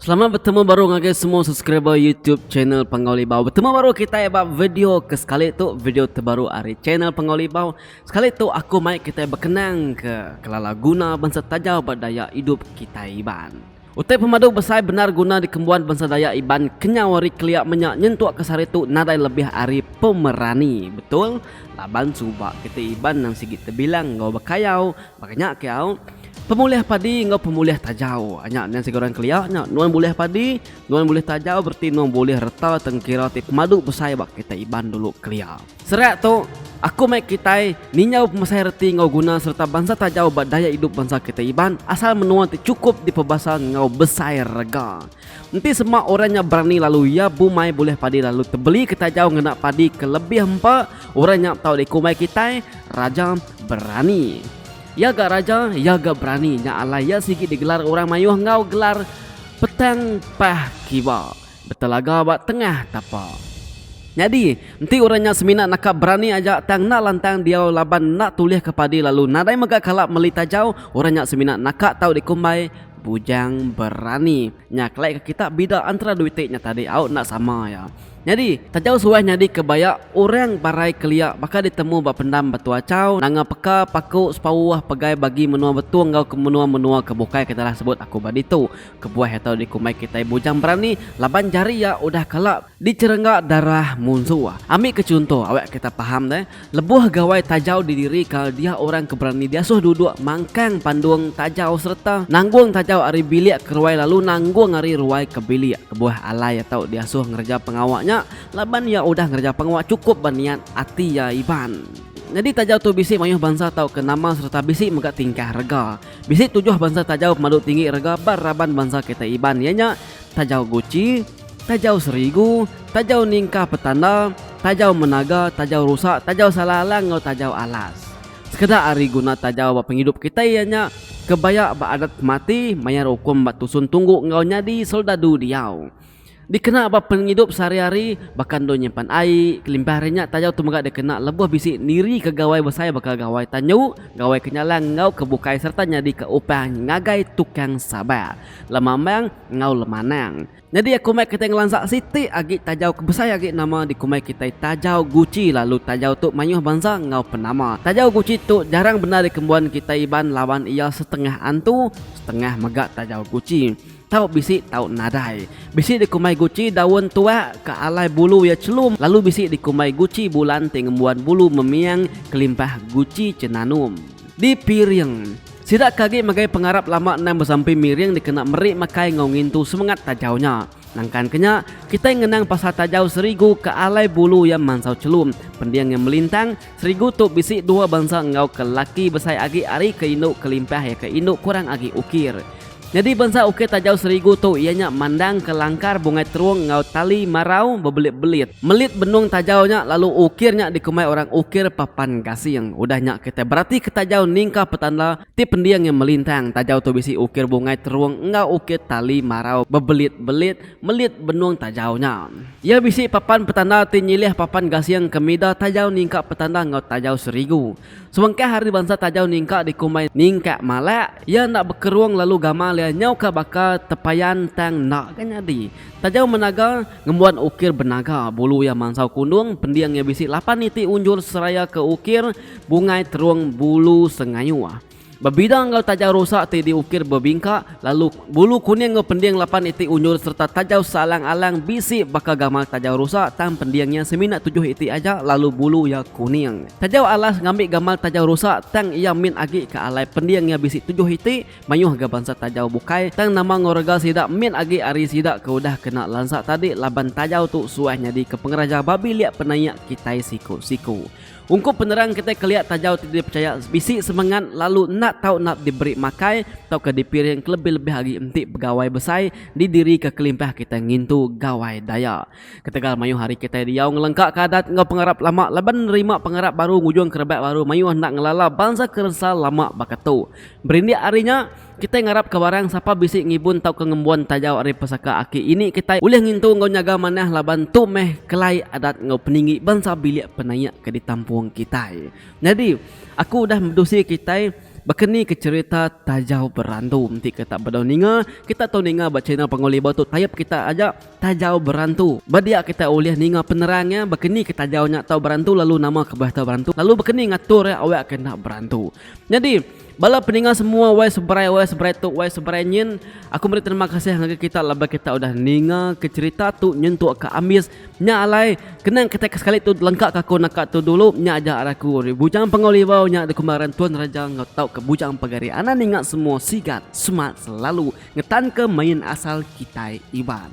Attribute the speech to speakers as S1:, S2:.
S1: Selamat betemu baru ngagai semua subscriber YouTube channel Panggau Libau. Betemu baru kitai ba video ke sekali tu, video terbaru ari channel Panggau Libau. Sekali tu aku mai kitai bekenang ke kelala guna bansa tajau ba daya idup kitai Iban. Utai pemadu besai bendar guna dikembuan bansa Dayak Iban kenyau ari kelia menya nyentuk ke sehari tu nadai lebih ari pemerani. Betul? Laban suba kitai Iban nang sigi tebilang enggau bekayau baka nya ke au. Pemulih padi enggau pemulih tajau. Nya nya sigi orang kelia nya. Nuan bulih padi, nuan bulih tajau bereti nuan bulih reta tengkira ti pemadu besai ba kitai Iban dulu kelia. Serak tu, aku mai kitai ninjau pemesai reti enggau guna sereta bansa tajau ba daya idup bansa kitai Iban asal menua ti chukup dipebasa enggau besai rega. Enti sema orang nya berani lalu iya bumai bulih padi lalu tebeli ke tajau ngena padi ke lebih empa, orang nya tau dikumbai kitai raja berani. Iya ga raja, iya ga berani nya alai iya sigi digelar orang mayuh enggau gelar Petang Pah Kiba, betelaga ba tengah tapa. Nyadi, enti orang nya semina naka berani aja tang enda lantang diau laban enda tulihka padi lalu nadai mega kala meli tajau, orang nya semina naka tau dikumbai Bujang Berani. Nya kelai ka kita bida antara dua iti nya tadi au enda sama iya. Nyadi, tajau suah nyadi ke baya orang barai kelia baka ditemu ba pendam Batu Achau, Nanga Peka, Paku, Sepauh, Pegai bagi menua Betong enggau ke menua-menua ke bukai ke telah sebut aku ba ditu. Kebuah iya tau dikumbai kitai bujang berani laban jari iya udah kala dicherengga darah munsuh. Ambi ke chunto awak kita paham deh, Lebuh gawai tajau didirika dia orang ke berani diasuh duduk mangkang pandung tajau sereta nanggung tajau ari bilik ke ruai lalu nanggung ari ruai ke bilik. Kebuah alai iya tau diasuh ngereja pengawa nya laban iya udah ngereja pengawa chukup ba niat ati iya Iban. Nyadi tajau tu bisi mayuh bansa tauka nama sereta bisi mega tingkah rega. Bisi tujuh bansa tajau pemadu tinggi rega ba raban bansa kitai Iban iya nya tajau guchi, Tajau serigu, tajau ningkah petanda, tajau menaga, tajau rusa, tajau salalang enggau tajau alas. Sekeda ari guna tajau ba pengidup kitai iya nya kebaya ba adat pemati, mayar ukum ba tusun tunggu enggau nyadi soldadu diau. Dikena ba pengidup sehari-hari baka endur nyimpan ai, kelimpah ari nya tajau tu mega dikena lebuh bisi nirika gawai besai baka gawai tanyu, gawai kenyalang enggau ke bukai sereta nyadika upah ngagai tukang sabak, lemambang enggau lemanang. Nyadi aku mai kitai ngelansa siti agi tajau ke besai agi nama dikumbai kitai Tajau Guchi lalu tajau tu mayuh bansa enggau penama. Tajau Guchi tu jarang bendar dikembuan kitai Iban laban iya setengah antu, setengah mega Tajau Guchi. Tau bisi tau nadai. Bisi dikumbai Guchi daun tuak ke alai bulu iya chelum lalu bisi dikumbai Guchi bulan ti ngembuan bulu memiang kelimpah Guchi chenanum. Dipiring. Sida ke agi megai pengarap lama endang besampi miring dikena meri makai enggau ngintu semengat tajau nya. Nangkan ke nya, kitai ngenang pasal tajau serigu ke alai bulu iya mansau chelum, pending iya melintang, serigu tu bisi dua bansa enggau ke laki besai agi ari ke indu kelimpah iya ke indu kurang agi ukir. Nyadi bansa ukir tajau serigu tu iya nya mandang ke langkar bungai terung enggau tali marau bebelit-belit. Melit benung tajau nya lalu ukir nya dikumbai orang ukir papan gasing. Udah nya kitai berati ke tajau ningka petanda ti pending iya melintang. Tajau tu bisi ukir bungai terung enggau ukir tali marau bebelit-belit melit benung tajau nya. Iya bisi papan petanda ti nyilih papan gasing ke mida tajau ningka petanda enggau tajau serigu. Sebengkah ari bansa tajau ningka dikumbai ningka malak, iya enda bekerung lalu gamal iya nyauka baka tepayan tang enda ga nyadi. Tajau menaga ngembuan ukir benaga, bulu iya mansau kundung, pending iya bisi lapan iti unjur seraya ke ukir bungai terung bulu sengayuh. Bebida enggau tajau rusa ti diukir bebingka, lalu bulu kuning enggau pending lapan iti unjur sereta tajau sealang-alang bisi baka gamal tajau rusa tang pending iya semina tujuh iti aja lalu bulu iya kuning. Tajau alas ngambi gamal tajau rusa tang iya mit agi ke alai pending iya bisi tujuh iti, mayuh ga bansa tajau bukai tang nama enggau rega sida mit agi ari sida ke udah kena lansa tadi laban tajau tu suah nyadika pengeraja ba bilik penaik kitai siku-siku. Ungkup penerang kitai kelia tajau ti dipechaya bisi semengat lalu enda tau enda diberi makai tauka dipiring kelebih-lebih agi enti begawai besai didirika kelimpah kitai ngintu Gawai Dayak. Ketegal mayuh ari kitai diau ngelengkaka adat enggau pengarap lama laban nerima pengarap baru ngujungka rebak baru mayuh enda ngelala bansa keresa lama baka tu. Berindik ari nya, Kitai ngarapka barang sapa bisi ngibun tauka ngembuan tajau ari pesaka aki ini kitai ulih ngintu enggau nyaga manah laban tu meh kelai adat enggau peninggi bansa bilik penaik ke ditampung kitai. Nyadi, aku udah medusi kitai Baka ni ke cherita Tajau Berantu. Enti kita bedau ninga, kita tau ninga ba channel Panggau Libau tu tayap kita aja Tajau Berantu. Ba dia kita ulih ninga penerang iya baka ni ke tajau nya tau berantu lalu nama kebuah tau berantu lalu baka ni ngatur iya awak ke enda berantu. Nyadi, bala peninga semua wai seberai wai seberai tu wai seberai nyin, aku meri terima kasih ngagai kita laban kita udah ninga ke cherita tu nyentuk ke ambis. Nya alai, kenang kitai ke sekali tu lengka ke aku naka tu dulu nya aja ari aku ari Bujang Panggau Libau nya dikumbai Tuan Raja enggau tauka Bujang Pegari Anang ninga semua sigat smart selalu ngetanka main asal kitai Iban.